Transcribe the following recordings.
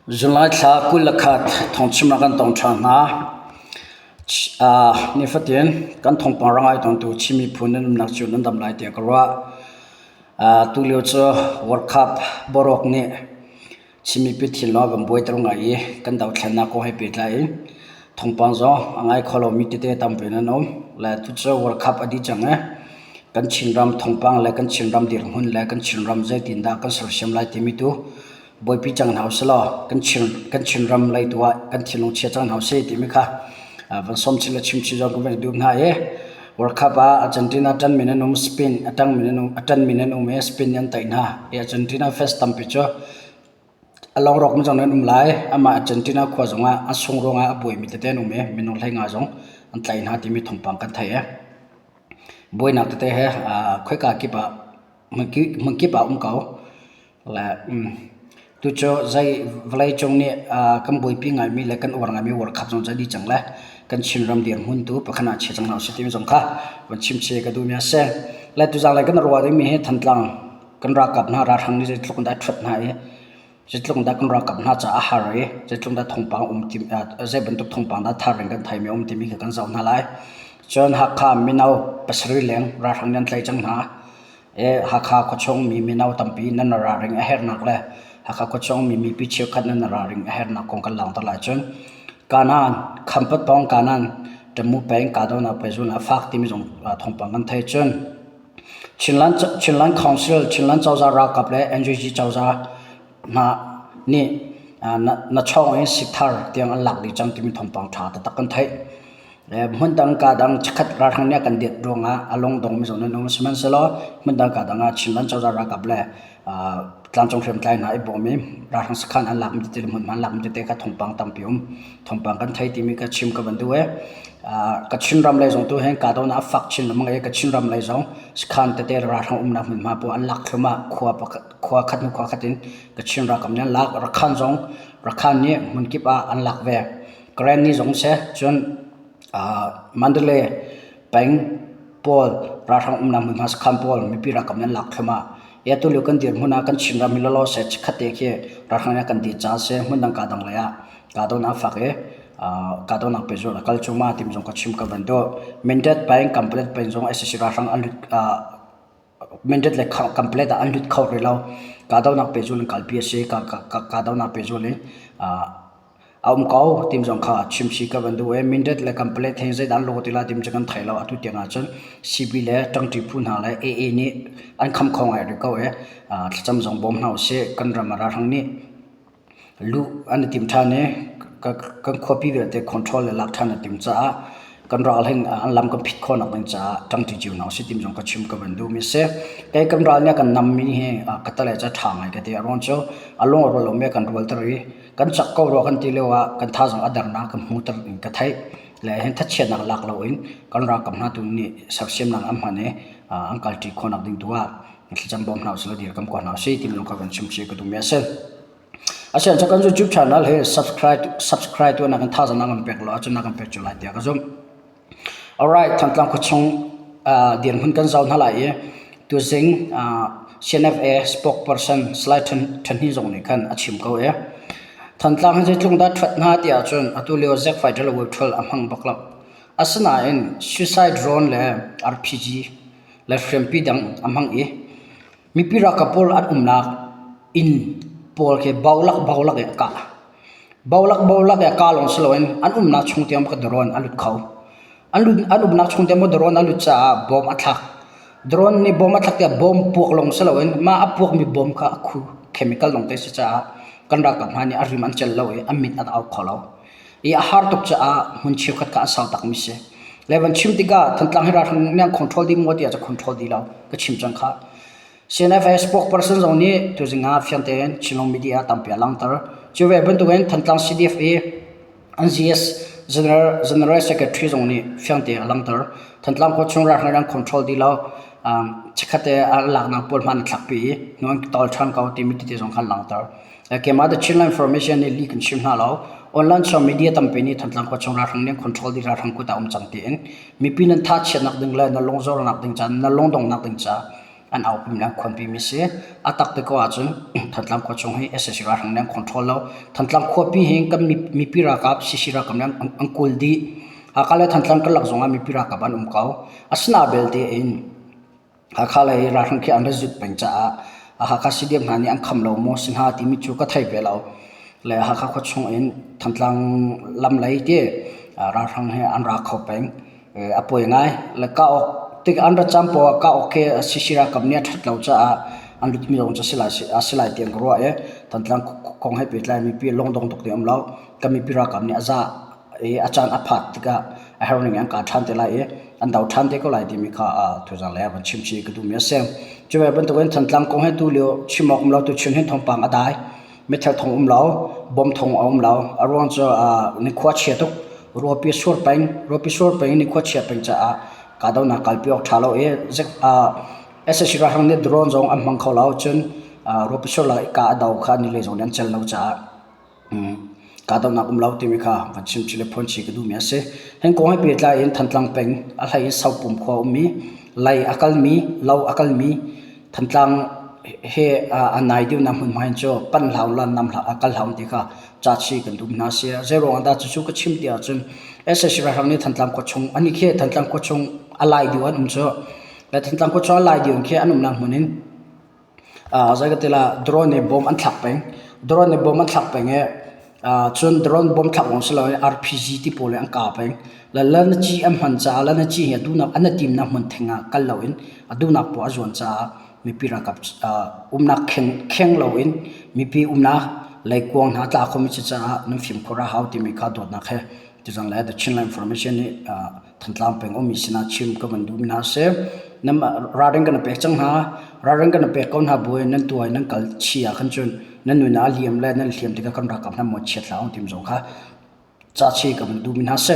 July thla 21 thawngchimnak kan tong ṭhan hna. Nifatin kan thawngpang rangai tongtu Chin miphun nan umnak cu nan dam lai tiah ka ruah. Tulio cu World Cup boruak nih Chin mipi thinlung a kan buaiter ngai i kan dothlennak kong he pehtlai in thawngpang zong a ngai kho lomi tete tampi nan um. Le tucu World Cup a dih cang i kan Chinram thawngpang le kan Chinram dirhmun le kan Chinram zeitindah kan sersiam lai timi tu buaipi cang hna usilaw kan Chin kan Chinram lei tu ah kan thinlung chia cang hna usih timi kha van sawm chin le chim chin zong kan van duh hna i World Cup ah Argentina ṭanmi nan um, Spain a ṭangmi nan um, a ṭanmi nan um i Spain nih an tei hna. I Argentina fans tampi cu a longrawk mi zong nan um lai. Amah Argentina khua zongah a sung ruangah a buaimi tete an um i minung 15 zong an tlaih hna timi thawngpang kan theih i buainak tete he khoika kip ah hmunkip ah um ko. Le tucu zei vawleicung nih kan buaipi ngaimi le kan uar ngaimi World Cup zong cu a dih cang le kan Chinram dirhmun tu pakhat ah chia cang hna usih timi zong kha van chim chih ka duhmi a si. Le tuzanglei kan ruah dingmi hi Thantlang kan ralkap hna ralhrang nih zeitluk in dah a ṭhuat hna i zeitluk in dah kan ralkap hna caah a har i zeitluk in dah thawngpang um ti zei bantuk thawngpang dah thar in kan theimi a um timi kha kan zoh hna lai. Cun Hakha mino pasarih leng ralhrang nih an tlaih cang hna. Hakha khuachung mi mino tampi nan ralring a herhnak le Hakha khuachung mi mipi cheukhat nan ralring a herhnak kong kan langhter lai cun Kanan Khampat pawng Kanan Tamu peng Kadona pezun a fak timi zong thawngpang kan theih cun Chinland Chinland Council Chinland cozah ralkap le NUG cozah hna nih na chawng in sikthar tiang an lak dih cang timi thawngpang ṭha taktak kan theih. Hmundang ka dang chikkhat ralhrang nih a kan det ruangah a lungdong mi zong nan um. Sihmanhsehlaw hmundang ka dang ah Chinland cozah ralkap le tlangcung hriamtlai hna i bawm i ralhrang sakhan an lakmi tete le hmunhma an lakmi tete kha thawngpang tampi um. Thawngpang kan thei timi ka chim ka van duh i Kachin ram lei zong tu hin kahdohnak a fak chin lengmang i Kachin ram lei zong sakhan tete le ralhrang umnak hmunhma pawl an lak thluahmah khua pakhat khua khat hnu khua khat in Kachin ralkap nih an lak. Rakhan zong Rakhan nih hmunkip ah an lak ve. Karen ni zong seh cun Mandalay peng pawl ralhrang umnak hmunhma sakhan pawl mipi ralkap nih an lak thluahmah. I atu lio kan dirhmun ah kan Chinram hi lawlaw seh chikkhat te khi ralhrang nih a kan dih caah seh hmundang kaa dang lei ah kahdohnak a fak i kahdohnak pehzulh a kal cuahmah timi zong ka chim ka van duh. Mindat peng, Kanpalet peng zong sac ralhrang an lut Mindat le Kanpalet ah an lut kho rih lo. Kahdohnak pehzulh in kalpi a si. Kahdohnak pehzulh in a um ko tim zong kha chimchih ka van duh i Mindat le Kanpalet he zeidah an lawh ti lai timi cu kan thei lo. Atu tiang ahcun CB le ṭangṭi phu hna le AA nih an kham kho ngai rih ko i thlacam zong bawm hna usih. Kan ram ah ralhrang nih luh an i tim ṭhan i kan khuapi vialte control le lak ṭhan an timh caah kan ral hin an lam kan phit khawhnak ding caah ṭangṭi cio hna usih timi zong ka chim ka van duhmi a si. Kei kan ral nih a kan nammi hi ka tale cu a ṭha ngai ka ti. A ruang cu a lung a rual lomi a kan rualter i kan cak ko rua kan ti lio ah kan thazaang a dernak kan hmuter in ka theih. Le hin thachiatnak lak loin kan ralkap hna tu nih sersiamnak an hman i an kalṭi khawhnak ding tu ah thlacam bawm hna usih law dirkamh ko hna usih timi zong kha kan chim chih ka duhmi a si. Asian cu kan YouTube channel hi subscribe subscribe tu na kan thazaang na kan pek lo ahcun na kan pek cu lai tiah ka zumh. Alright, Thantlang khuachung dirhmun kan zoh hna lai i tuzing CNFA spokesperson Salai Than Hnin zong nih khan a chim ko i Thantlang hi zeitluk dah ṭhat hna ti ahcun atu lio Zack Fighter le Wave a hmang bak lo. Asinain suicide drone le RPG le hriampi dang a hmang i mipi ralkap pawl an umnak inn pawl khi bolak bolak in a kah. Bolak bolak i a kah lawng si loin an umnak chung tiang bak drone a lut kho. An lut an umnak chung tiang drone a lut caah bom a thlak. Drone nih bom a thlak tikah bom puak lawng si loin mah a puakmi bom kha a khu chemical lawng te a si caah kan ralkap hna nih a rim an celh lo i an mit an au kho lo. I a har tuk caah hmun cheukhat kha an sau takmi si. Le van chim tikah Thantlang hi ralhrang nih an control dih maw ti ahcun control dih lo. Ka chim cang kha. CNFA spokesperson zong nih tuzing ah fiang tein Chinlung media tampi a langhter. Cu ve bantukin Thantlang CDF i an GS General, General Secretary zong nih fiang tein a langhter. Thantlang khua chung ralhrang an control dih lo. Um, chikkhat te a laknak pawl hman a thlakpi i hnu an tawl ṭhan ko timi tete zong kha an langhter. Keimah The Chinland Information nih lih kan chim hna lo. Online social media tampi nih Thantlang khua chung ralhrang nih control dih ralhrang kut ah um cang tiin mipi nan thachiatnak ding le na lungzornak ding ca na lungdonghnak ding ca. An aupimi le an khuanpimi si. A tak ti ko ahcun Thantlang khua chung hi sac ralhrang nih an control lo. Thantlang khuapi hi kan mipi ralkap CC ralkap nih an kawl dih. Hakha le Thantlang karlak zongah mipi ralkap an um ko. Asina belte in Hakha lei ralhrang khi an ra zut peng caah Hakha CDF hna nih an kham lo maw si hnga timi cu ka thei ve lo. Le Hakha khua chung in Thantlang lam lei ti ralhrang he an ra kho peng. A poi ngai. Le kauk tik an ra cam poah ah kauk khi CC ralkap nih a ṭhat lo caah an lutmi zong cu a si lai tiah ka ruah i Thantlang kong he pehtlai mipi lungdong tuk ti um lo. Kan mipi ralkap nih a zah i a caan a phak tikah a herh ning in an kah ṭhan te lai i an do ṭhan te ko lai timi kha tuzaan lei ah van chim chih ka duhmi a si. Cu ve bantukin Thantlang kong hi tulio chim awk um lo tuchun hin thawngpang a dai. Meithal thong um lo, bom thong a um lo. A ruang cu nikhua chia tuk. Ruapi sur peng, ruapi sur peng nikhua chia peng caah kahdohnak kalpi awk ṭha lo i sac ralhrang nih drone zong an hmang kho lo. Cun ruapi sur lak i kah a do kha ni lei zong nih an cel lo caah Kahdohnak um lo timi kha van chimchih le phuanchih ka duhmi a si. Hin kong he pehtlai in Thantlang peng a hlei in Sopum khua ummi, lei a kalmi, lo a kalmi Thantlang he a nai deuhnak hmunhma hin cu panh hlah u law nam hlah, kal hlah u ti kha cachih kan duh hna a si. Zeiruang ah dah cucu ka chim ti ahcun sac ralhrang nih Thantlang khua chung an i khi Thantlang khua chung a lai deuh an um cu. Le Thantlang khua chung a lai deuh khi an umnak hmun in Zei ka ti la drone nih bom an thlak peng. Drone nih bom an thlak peng i cun drone bom thlak lawng si loin RPG ti pawl in an kah peng. Le lanaci an hman caah lanaci hi a duhnak an i timnak hmun theng ah kal loin a duhnak poah a zuan caah mipi ralkap umnak kheng loin mipi umnak leikuang hna tla khomi si caah nan fimkhur a hau timi kha dawtnak he tuzan le The Chinland Information nih Thantlang peng ummi sinah chim ka van duhmi hna a si. Nan ralring kan pek cang hna. Ralring kan pek ko hna buin nan tuai nan kal chi ah khan cun nan nun ah liam le nan hliam tikah kan ralkap hna maw chiat hlah tim zong kha ca chi ka van duhmi hna a si.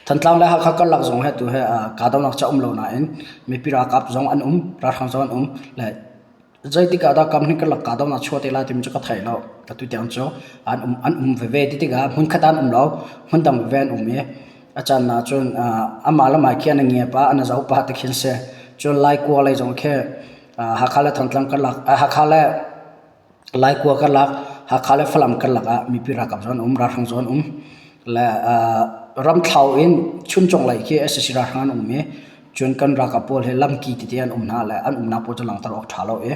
Thantlang le Hakha karlak zong he tu he kahdohnak ca um lo nain mipi ralkap zong an um, ralhrang zong an um le Zeitik ah dah kam hi karlak kahdohnak chuah te lai timi cu ka thei lo. Atu tiang cu an um an um veve ti tikah hmunkhat ah an um lo. Hmundang veve an um i a caan ah cun amah le mah khi an i ngia pah, an i zoh pah ti khin si. Cun Laikua lei zong khi Hakha le Thantlang karlak Hakha le Laikua karlak, Hakha le Falam karlak ah mipi ralkap zong an um, ralhrang zong an um. Le ramthlau in Chuncung lei khi sac ralhrang an um i Cun kan ralkap pawl hi lamki tete an um hna le an umnak pawl cu langhter awk ṭha lo i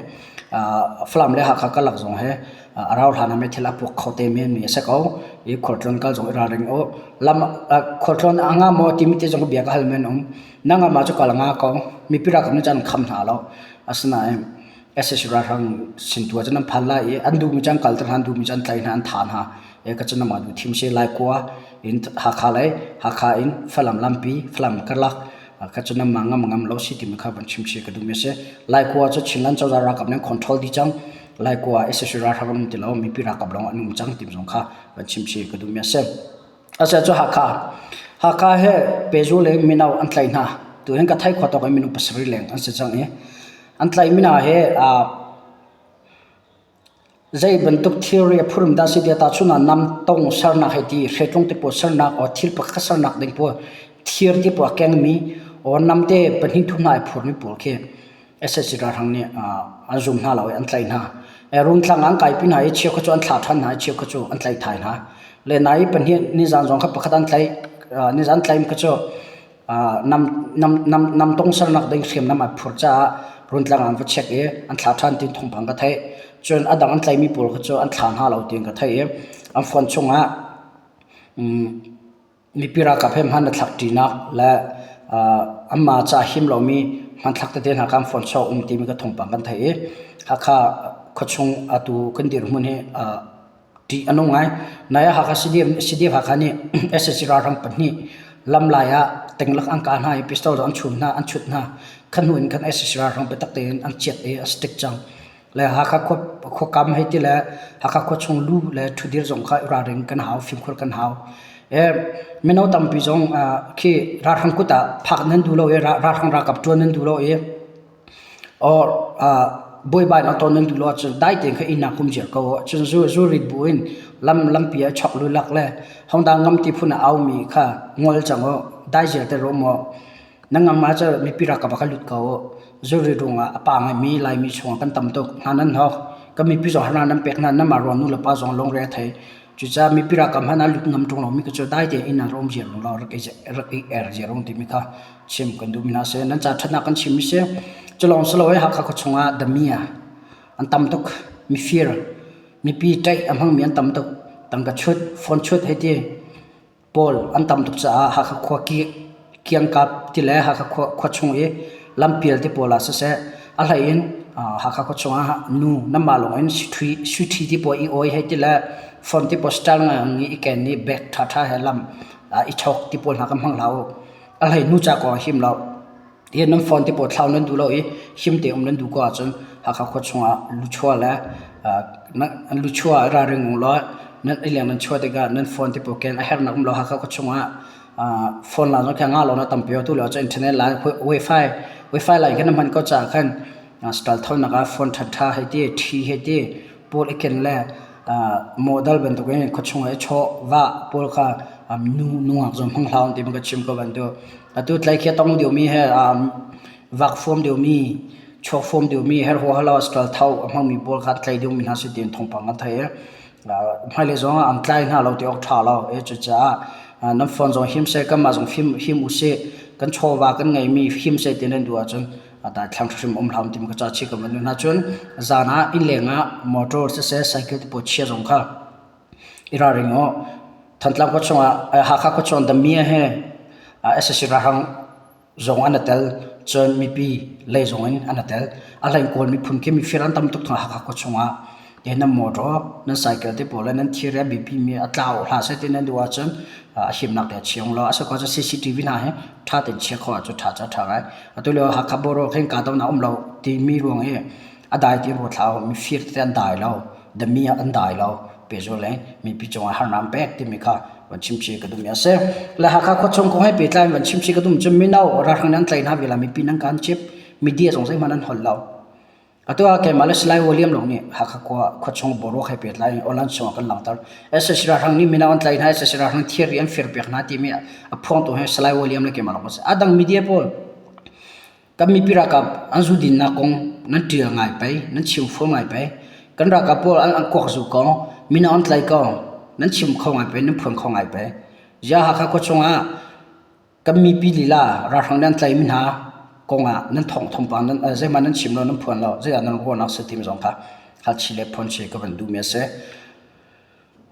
Falam le Hakha karlak zong hi a rau hlan ah meithal a puak kho te menmi a si ko i khualtlawn kal zong i ralring u. Lam khualtlawn a ngah maw timi te zong bia ka hal men um. Na ngah ma cu kal a ngah ko. Mipi ralkap nih cun an kham hna lo. Asinain sac ralhrang sin tu ah cun an phan lai i an duhmi cu an kalter hna, an duhmi cu an tlaih hna, an thah hna. Ka cun amah duh thim si Laikua in Hakha lei, Hakha in Falam lampi, Falam karlak ka cun amah ngam ngam lo si timi kha van chim si ka duhmi a si. Laikua cu Chinland cozah ralkap nih an control dih cang. Laikua sac ralhrang an um ti lo, mipi ralkap lawng an um cang timi zong kha van chim si ka duhmi a si. Asiah cu Hakha. Hakha he Pezu le mino an tlaih hna. Tuhin ka thei khua tawk in minung pasarih leng an si cang i an tlaihmi hna hi zei bantuk thilri a phurum dah si tiah tahchun ah namtong sernak hei ti hreitlung te pawl sernak or thil pakhat sernak ding pawl thir te pawl a kengmi or namte pahnih thum hna ai phurmi pawl khi sac ralhrang nih an zum hna lo i an tlaih hna. Rungtlang an kaipi hna i cheukhat cu an thlah ṭhan hna i cheukhat cu an tlaih thai hna. Le nai pahnih nizan zong kha pakhat an tlaih. Nizan tlaih kha cu namtong sernak ding hriamnam an phur caah Runtlang ah an va check i an thlah ṭhan tiin thawngpang ka theih. Cun a dang an tlaihmi pawl kha cu an thla hna lo tiin ka theih i an phone chungah mipi ralkap he hman a thlak ṭinak le anmah ca him lomi hmanthlak tete hna kha an phone chuak um timi ka thawngpang kan theih i Hakha khuachung atu kan dirhmun hi ṭih a nung ngai. Nai ah Hakha CDF Hakha nih sac ralhrang pahnih lamlai ah tenglak an kah hna i pistol an chum hna, an chut hna. Kha hnu in khan sac ralhrang biatak tein an chiat i a stick cang. Le Hakha khua khuakam hei ti le Hakha khuachung lu le ṭhudir zong kha i ralring kan hau, fimkhur kan hau. Mino tampi zong khi ralhrang kut ah phak nan duh lo i ralhrang ralkap ṭuan nan duh lo i or buaibainak ton nan duh lo ahcun dai tein kha inn ah kum ziar ko u. Cun zu rit bu in lam lampi ah chok lulak le hongdang ngam ti phun ah aumi kha ngol cang u. Dai ziar te rawh maw. Na ngam ahcun mipi ralkap ah kha lut ko u. Zuri ruangah a pa ngaimi Laimi chungah kan tam tuk. Hna nan hnok. Kan mipi zong harnak nan pek hna. Nanmah ruang nu le pa zong lungre a thei. Cucaah mipi ralkap hmanh ah lut ngam ṭung lomi ka cu dai tein inn ah rak um ziar rung law rak i rak i er ziar rung timi kha chim kan duhmi hna a si. Nan ca ṭhatnak kan chimmi si. Cu lawng si lo i Hakha khua chungah damia an tam tuk. Mifir, mipi ṭaih a hmangmi an tam tuk. Tangka chut, phone chut hei ti. Pawl an tam tuk caah Hakha khua kiangkap ti le Hakha khua chung i lampial ti pawl ah siseh a hlei in Hakha khua chung ah nu nanmah lawng in suiṭhi ti pawl i awi hei ti le phone ti pawl style ngai i ken i bag ṭhaṭha he lam i chawk ti pawl hna kan hmang hlah u. A hlei nu ca kong a him lo. Hi nan phone te pawl thlau nan duh lo i him te um nan duh ko ahcun Hakha khua chungah luchua le luchua ralring u law nan i leng nan chuah tikah nan phone te pawl ken a herhnak um lo Hakha khua chungah phone la zong kha ngah lo na tampi tu lio cu internet line wifi wifi line khan na hman ko caah khan style thonak ah phone ṭhaṭha hei ti ṭhi hei ti pawl i ken le model bantukin khua chung i chawh va pawl kha nu nungak zong hmang hlah ti ka chim ko bantuk Atu tlaikhi a tong deuhmi he vak fuam deuhmi, chuak fuam deuhmi, herhua halo astral tho a hmangmi pawl kha an tlai deuhmi hna si tiin thawngpang kan theih i hmailei zong ah an tlai hna lo ti awk ṭha lo. Cucaah nan phone zong him seh, kanmah zong him usih, kan chawva kan ngeihmi him seh ti nan duh ahcun daithlang hrim um hlah timi ka ca chih ka van duh hna. Cun zan ah innleng ah motor siseh, cycle te pawl chia zong kha i ralring u. Thantlang khua chungah Hakha khua chung Damia he SSC ralhrang zong an i tel. Cun mipi lei zong in an i tel. A hlei Kawl miphun khi mifir an tam tuk thang Hakha khua chungah. Te nan motor, nan cycle te pawl le nan thir a biapi mi a tlau hlah seh ti nan duh ahcun a himnak te chia ung law a si ko CCTV hna hi ṭha tein chia kho ahcun ṭha cu ṭha ngai. Atu lio Hakha borough khin kahdohnak um lo timi ruang i a dai ti rua thlau mifir tete an dai lo dami an dai lo pehzul le mipi cungah harnak an pek timi kha van chimchi ka duhmi a si le Hakha khuachung kong he pehtlai in van chimchi ka duh cu mino ralhrang an tlaih hna vial ah mipi nan kan chip media zong zeihmanh an holh lo atu ah keimah le Salai William lawng nih Hakha khua khuachung boruak he pehtlai in online chungah kan langhter SSC ralhrang nih mino an tlaih hna SSC ralhrang thirri an fir piak hna timi a phuangtu he Salai William le keimah lawng kan si a dang media pawl Kan mipi ralkap an zu dinnak kong nan ṭial ngai pei, nan chim fawn ngai pei. Kan ralkap pawl an kuak zu kong, mino an tlaih kong nan chim kho ngai pei, nan phuan kho ngai pei. Ziah Hakha khua chungah kan mipi lila ralhrang nih an tlaihmi hna kongah nan thawng thawngpang nan zeihmanh nan chim lo, nan phuan lo, zeidah nan ruahnak si timi zong kha halchih le phuanchih ka van duhmi a si.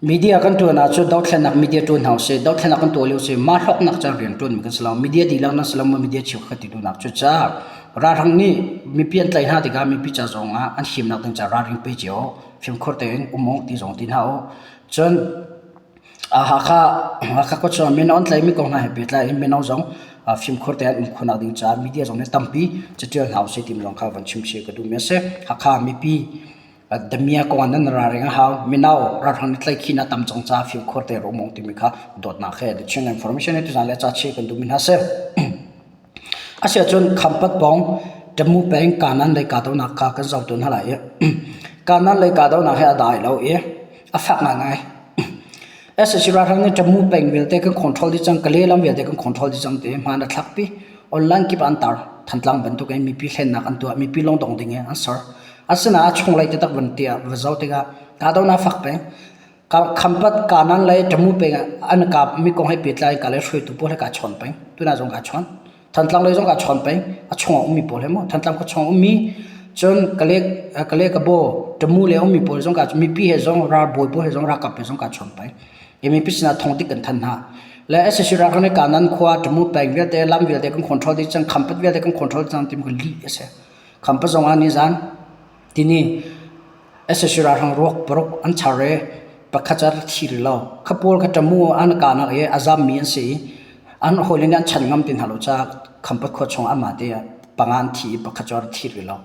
Media kan ṭuan ahcun dothlennak media ṭuan hna usih. Dothlennak kan tuah lio si mah hlawknak caan rian ṭuanmi kan si lo. Media dihlak nan si lo maw media cheukhat ti duhnak cucaah ralhrang nih mipi an tlaih hna tikah mipi ca zong ah an himnak ding ca ralring pe cio fimkhur tein um u ti zong ti hna u. Cun Hakha Hakha khua chung mino an tlaihmi kong hna he pehtlai in mino zong fimkhur tein um khawhnak ding caah media zong nih tampi catial hna usih timi zong kha van chim chih ka duhmi a si. Hakha mipi Damia kong ah nan ralring a hau. Mino ralhrang nih tlaihkhih a tam cang caah fimkhur te rum timi kha dawtnak he the Chin information he tuzaan le ca chih kan duhmi hna si. Asiahcun Khampat pawng Tamu peng Kanan lei kahdohnak kha kan zoh tawn hna lai i Kanan lei kahdohnak hi a dai lo i a fak ngaingai. SAC ralhrang nih Tamu peng vialte kan control dih cang, Kale lam vialte kan control dih cang ti hmaan a thlakpi. Online kip ah an tar. Thantlang bantuk in mipi hlennak an tuah, mipi lungdong ding in an ser. Asinain a chunglei taktak van tiah va zoh tikah kahdohnak fak peng. Khampat Kanan le Tamu peng ah an kap mi kong he pehtlai ka le hruaitu pawl he kaa chawn peng. Tuna zong kaa chawn. Thantlang lei zong kaa chawn peng. A chung ah ummi pawl he mu. Thantlang khua chung ummi cun Kale Kale Kabo Tamu le ummi pawl zong ka mipi he zong ralbawi pawl he zong ralkap he zong kaa chawn peng. I mipi sinah thong dik kan than hna. Le SSC ralkap nih Kanan khua Tamu peng vialte lam vialte kan control dih cang Khampat vialte kan control cang timi ka lih a si. Khampat zong ah nizan tini SSC ralhrang ruak paruk an char i pakhat cu a thi rih lo. Kha pawl kha ṭamu an kahnak i a zammi an si i an hawile nih an chan ngam ti hna lo caah Khampat khua chung ah amah te panga an thi i pakhat cu a thi rih lo.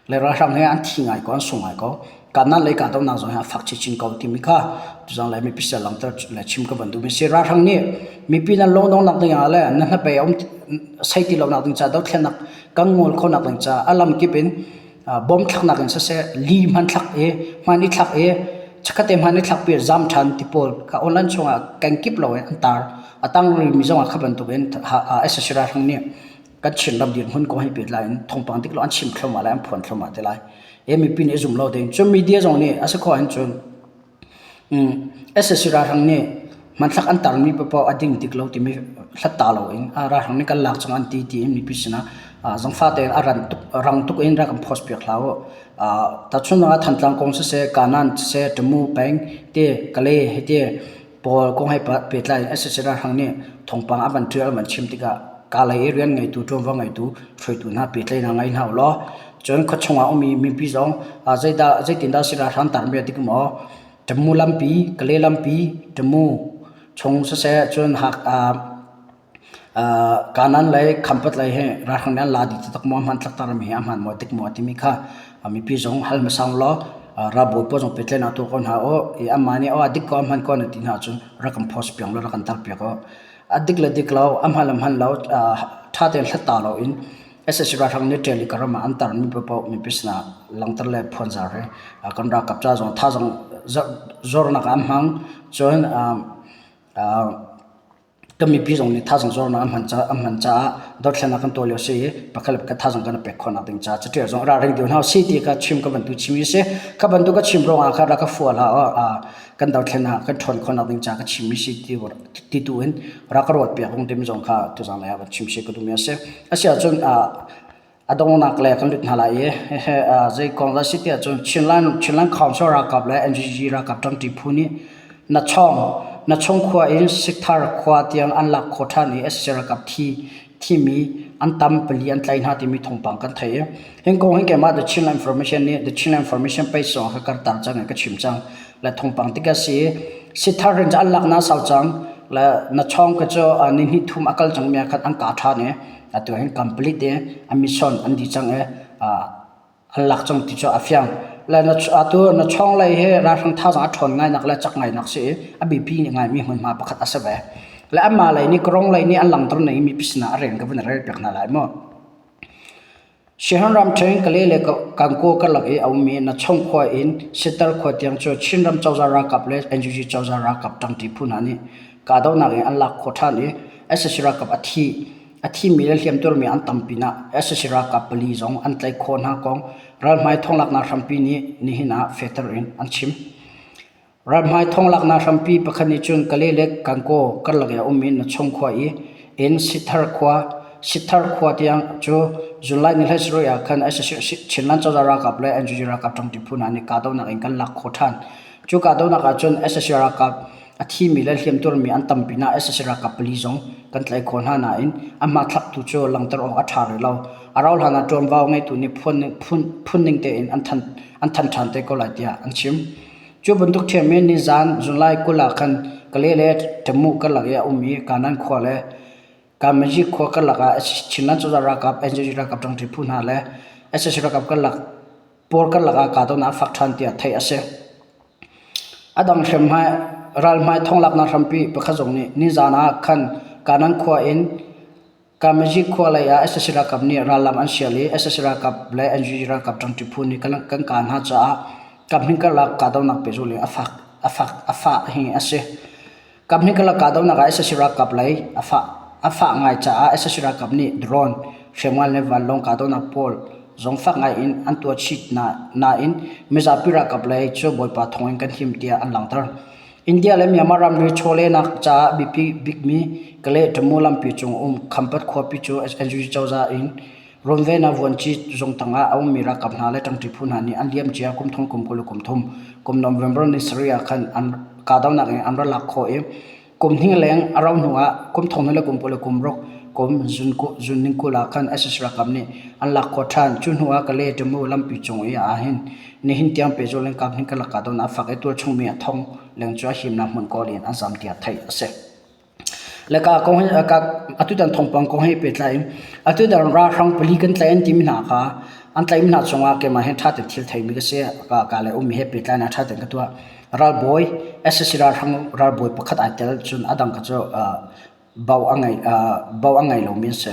Le ralhrang he an thi ngai ko, an sung ngai ko. Kanan lei kahdohnak zong hi a fak chinchin ko timi kha tuzang lai mipi sal langhter le chim ka van duhmi si. Ralhrang nih mipi nan lungdongnak ding ah le na hnabei a um sei ti lonak ding caah dothlennak kan ngol khawhnak ding caah a lamkip in bom thlaknak in siseh li hman thlak i hman i thlak i chikkhatte hman i thlak pi zam ṭhan ti pawl kha online chungah kengkip lo in an tar. A tang rimi zongah kha bantukin SSC ralhrang nih. Kan Chinram dirhmun kong he pehtlai in thawngpang dik lo an chim thluahmah lai, an phuan thluahmah te lai. E mipi nih zum lo ding. Cun media zong nih a si khawh ahcun cun SSC ralhrang nih hmanthlak an tarmi paohpaoh a ding dik lo timi hlatta loin ralhrang nih kan lak cang an ti tiin mipi sinah zangfah tein a ran tuk rang tuk in rak kan post piak hlah u. Tahchunhnak ah Thantlang kong siseh, Kanan siseh, Tamu peng te, Kalay he te pawl kong he pehtlai in SSC ralhrang nih thawngpang a van ṭial a van chim tikah Kalay i rian ngeitu, ṭuanvo ngeitu hruaitu hna pehtlaihnak ngei hna u law cun khuachung ah ummi mipi zong zeidah zeitindah si ralhrang tarmi a dik maw Tamu lampi, Kalay lampi, Tamu chung siseh cun hak Kanan lei Khampat lei hi ralhrang nih an la dih taktak maw hmanthlak tarmi hi a hmaan maw dik maw timi kha mipi zong hal hmasa u law ralbawi pawl zong pehtlaihnak tuah ko hna u. I anmah nih aw a dik ko a hman ko na ti hna ahcun rak kan post piak law rak kan tar piak u. A dik le dik lo, a hman le hman lo ṭha tein hlatta loin SSC ralhrang nih ṭial i ka ram ah an tarmi paohpaoh mipi sinah langhter le phuanzar hi kan ralkap ca zong thazaang zornak ah an hmang. Cun Kan mipi zong nih thazaang zornak an hman caah an hman caah dothlennak kan tuah lio si i pakhat le pakhat thazaang kan i pek khawhnak ding caah caṭial zong ralring deuh hna usih ti kha chim ka bantuk chim i si. Kha bantuk ka chim ruangah kha rak ka fuah hlah aw kan dothlennak kan ṭhawn khawhnak ding caah ka chimmi si ti ti tu in rak ka ruat piak rung timi zong kha tuzaan lei ah van chim si ka duhmi a si. Asiahcun A donghnak le kan lut hna lai i hihi zei kong dah si tiah cun Chinland Chinland Council ralkap le NGG ralkap ṭangṭi phu nih Nachawng Nachawng khua in Sikthar khua tiang an lak khawh ṭhan i sac ralkap thi thimi an tam pali an tlaih hna timi thawngpang kan theih i hin kong hin keimah The Chinland Information nih The Chinland Information page zong ka kartar cang i ka chim cang le thawngpang tik a si i Sikthar rin cu an lak na sau cang le Nachawng ka cu nihnih thum a kal cangmi ah khan an kah ṭhan i Atu hin complete i a mission an dih cang i an lak cang ti cu a fiang. Le na atu na chong lei hi ralhrang thazaang a ṭhawn ngainak le cak ngainak si i a biapi ngaimi hmunhma pakhat a si ve. Le anmah lei nih Karong lei nih an langhter ning i mipi sinah a rian ka vun rel piak hna lai mu. Siahan ramṭhen Kalay le Kankaw karlak i a ummi Nachong khua in Sitar khua tiang cu Chinram cozah ralkap le NUG cozah ralkap ṭangṭi phu hna nih kahdohnak in an lak khawh ṭhan i sac ralkap a thi a thimi le hliamtuarmi an tam pinah sac ralkap pali zong an tlaih khawh hna kong ralhmai thonglaknak hrampi nih nihin ah fehter in an chim. Ralhmai thonglaknak hrampi pakhat nih cun Kalay le Gangaw karlak i a ummi Nachung khua i inn Sithar khua Sithar khua tiang cu July ni 17 ah khan sac Chinland cozah ralkap le NUG ralkap ṭangṭi phu hna nih kahdohnak in kan lak khawh ṭhan. Cu kahdohnak ah cun sac ralkap a thimi le hliamtuarmi an tam pinah sac ralkap pali zong kan tlaih khawh hna nain a hmathlaktu cu langhter awk a ṭha rih lo. A rauhhlan ah ṭuanvo ngeitu nih phun ning tein an thanh ṭhan te ko lai tiah an chim. Cu bantuk ṭhiam in nizaan July 20 ah khan Kalay le Tamu karlak i a ummi Kanan khua le Kamaji khua karlak ah Chinland cozah ralkap, NUG ralkap ṭangṭi phu hna le sac ralkap karlak pawl karlak ah kahdohnak a fak ṭhan tiah theih a si. A dang hriamhmai ralhmai thonglaknak hrampi pakhat zong nih nizaan ah khan Kanan khua in Kamaji khua lei ah sac ralkap nih rallam an sial i sac ralkap le NUG ralkap ṭangṭi phu nih kan kah hna caah kaphnih karlak kahdohnak pehzulh in a fak a fak a fah hi a si. Kaphnih karlak kahdohnak ah sac ralkap lei a fah a fah ngai caah sac ralkap nih drone hriamngan le vanlawng kahdohnak pawl zong fak ngai in an tuah chih nain mizapi ralkap lei cu Bawipa thawng in kan him tiah an langhter. India le Myanmar ramri chawlehnak caah biapi bikmi Kalay-Tamu lampi cung um Khampat khuapi cu NUG cozah in runvennak vuanci zung tangah a ummi ralkap hna le ṭangṭi phu hna nih an liamcia kum thong kum 23 kum November ni sarih ah khan an kahdohnak in an ra lak khawh i kum hnih leng a rauh hnu ah kum thong hnih le kum 20 le kum ruk kum zun ning 20 ah khan sac ralkap nih an lak khawh ṭhan. Cu hnu ah Kalay-Tamu lampi cung i ah hin Nihin tiang pehzulh in kap hnih karlak kahdohnak a fak i tualchung mi a thong leng cu a himnak hmun kawl in an zam tiah theih a si. Le ka kong hi ka atutan thawngpang kong he pehtlai in atutan ralhrang pali kan tlaih an timi hna kha an tlaihmi hna chungah keimah hi ṭha tein thil theimi ka si. Ka ka le ummi he pehtlai in ṭha tein ka tuah. Ralbawi sac ralhrang ralbawi pakhat ai tel cun a dang kha cu bo a ngei bo a ngei lomi an si.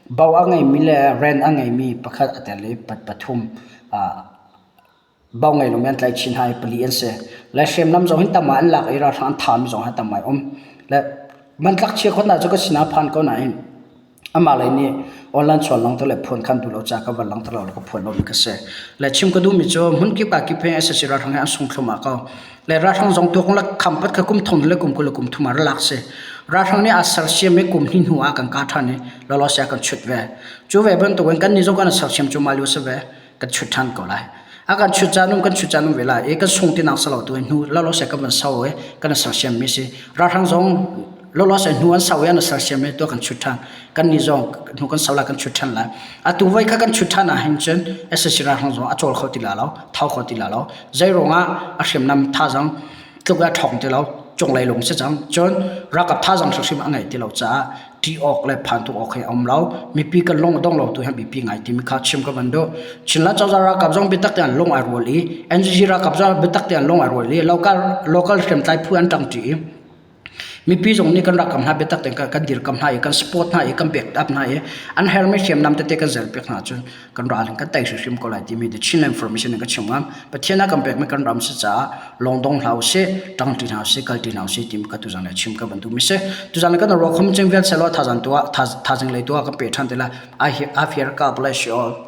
Bo a ngeimi le ren a ngeimi pakhat a tel i pathum bo ngei lomi an tlaih chin hna i pali an si. Le hriamnam zong hin tam ah an lak i ralhrang an thami zong hi tam ngai um. Le mantlak chia khawt hna cu ka sinah phan ko nain amah lei nih Online chuan langter le phuan khan duh lo ca ka van langter lo le ka phuan lomi ka si. Le chim ka duhmi cu hmun kip ah kip he SSC ralhrang he an sung thluahmah ko. Le ralhrang zong tuak le khampat kha kum thong le kum 20 le kum thum ah rak si. Ralhrang nih aa sersiam i kum hnih hnu ah kan kah ṭhan i lawlaw sia kan chut ve. Cu ve bantukin kan nih zong kan sersiam cu mah lio si ve. Kan chut ṭhan ko lai. A kan chut caan um kan chut caan um ve lai i kan sung tinak si lo tu hnu lawlaw sia kan van sau i kan sersiam mi si. Ralhrang zong lawlaw sia hnu an sau i an sersiam i tuah kan chut ṭhan. Kan nih zong hnu kan sau lai kan chut ṭhan lai. Atu voi kha kan chut ṭhan ah hin cun SSC ralhrang zong a cawl kho ti la lo, thau kho ti la lo. Zei ruangah a hriamnam thazang tluk a ṭhawng ti lo, cunglei lung si cang. Cun ralkap thazang hrimhrim a ngei ti lo caah ṭih awk le phan tuk awk hi a um lo. Mipi kan lung a dong lo tu hi biapi ngai timi kha chim ka van duh. Chinland cozah ralkap zong biatak tein lung ai rual i NGG ralkap zong biatak tein lung ai rual i local local hriamtlai phu an ṭangṭi i Mipi zong nih kan rak kam hna biatak tein kan dirkam hna i kan support hna i kan back up hna i an hermi hriamnam tete kan zelpiak hna ahcun kan ral in kan tei hrimhrim ko lai timi the Chinland Information in ka chim ngam. Pathian a kan pekmi kan ram si caah lawngdong hlah usih, ṭangṭi hna usih, kalṭi hna usih timi ka tuzan le chim ka van duhmi si. Tuzan le kan ruah khom cing vial selaw thazang tuah thazing lei tuah kan pe ṭhan te lai. I, I fear God bless you all.